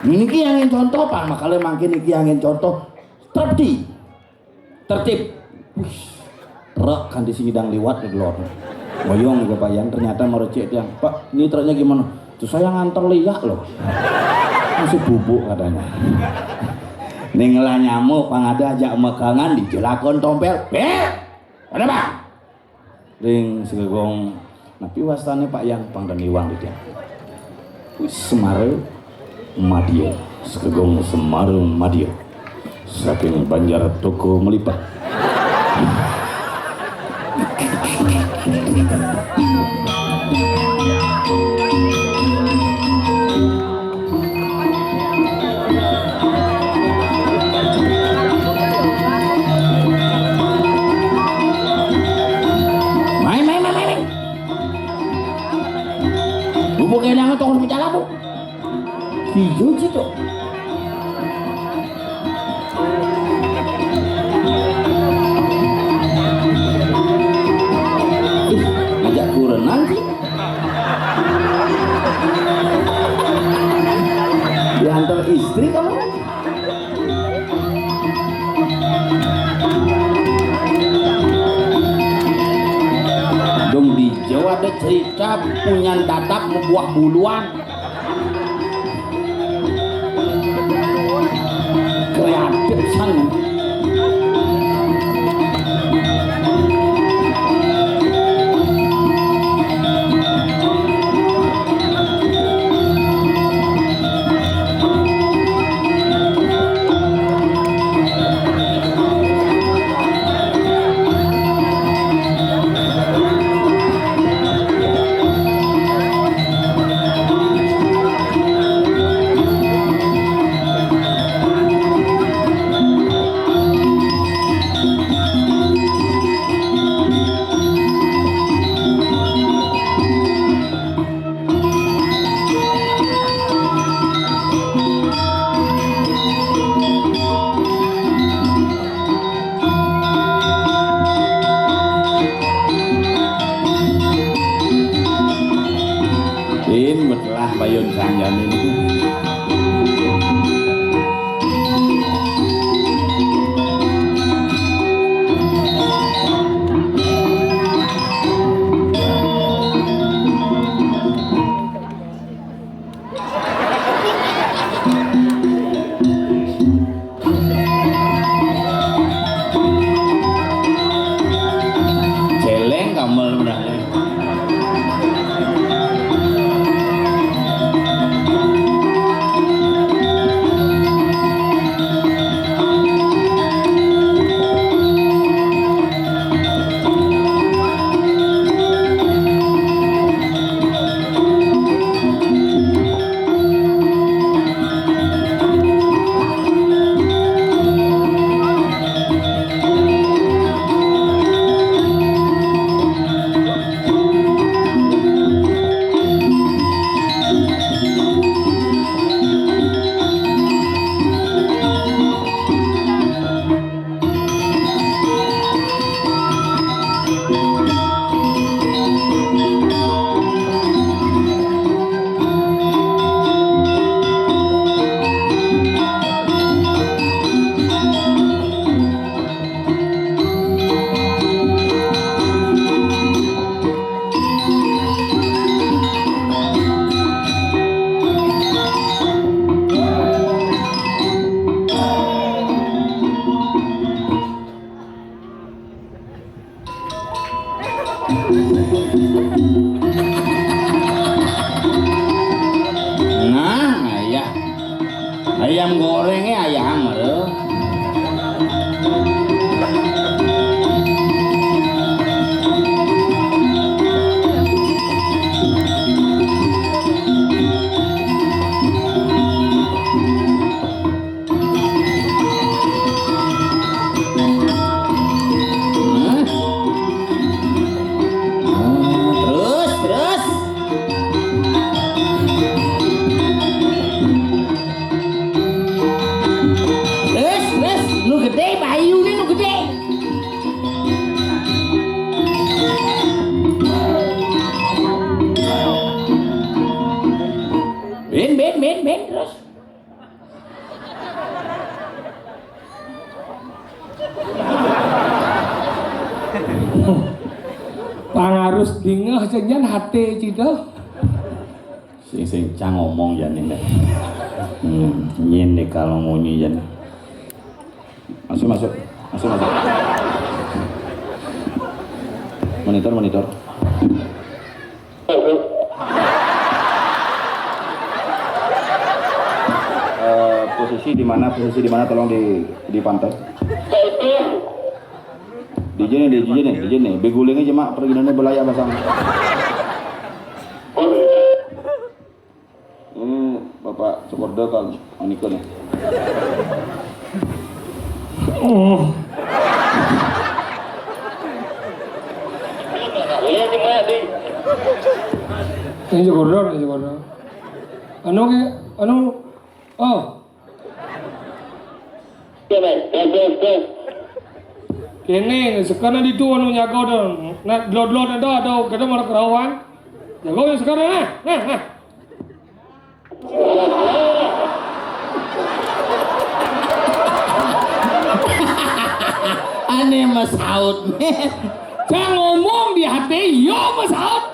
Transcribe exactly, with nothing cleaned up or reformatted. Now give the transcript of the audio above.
Niki angin contoh, Pak, makale mangkin niki angin contoh. Tertib. Tertib. Wis. Truk kanthi sing nyidang liwat lho. Boyong ke Pak Yan, ternyata merecik tiang. "Pak, ini truknya gimana?" "Tuh, saya nganter liak loh." "Masih bubuk," katanya. Ning lah nyamuk pang ada ajak megangan di jelakon tompel. "Bel! Ada, Bang?" Ring segegong, napi wastane Pak Yan pang den iwang tiang. Wis Semara Madya, segegong Semara Madya. Saking Banjar Toko Melipat. Main, main, main, main. Bubuk kena toko pecah tuh. Hijau sih tuh. Ih, ngajak kurenan sih. Diantar istri kamu. Dong di Jawa ada cerita punyan tatap buah buluan. Kreatif san. Im, betelah payun sanjani niku. Celeng kamel menane. Nah, ayah. Ayam gorengnya ayam, aduh. Nah, terus, terus. Terus. Pangarus dingeh cenyan hati cita. Sing sing cang ngomong jani nih. Hmm, nyin nih kalau munyi jani. Masuk, masuk. Masuk, masuk. Monitor, monitor. Eh, posisi di mana? Posisi di mana? Tolong di dipantau. Di sini, di sini, di sini. Beguling aja mak, pergi belayar pasang. Ini Bapak Sukordo kan manikun ya. Oh. Ini Sukordo, ini Sukordo. Anu ke, anu, oh. Kene, sekarang itu anu nyaga dah. Nah, dua-dua ada, ada kita malah kerawan. Jago yang sekarang, nah, nah, nah. Aneh Mas Aud. Jangan ngomong di hati, yo Mas Aud.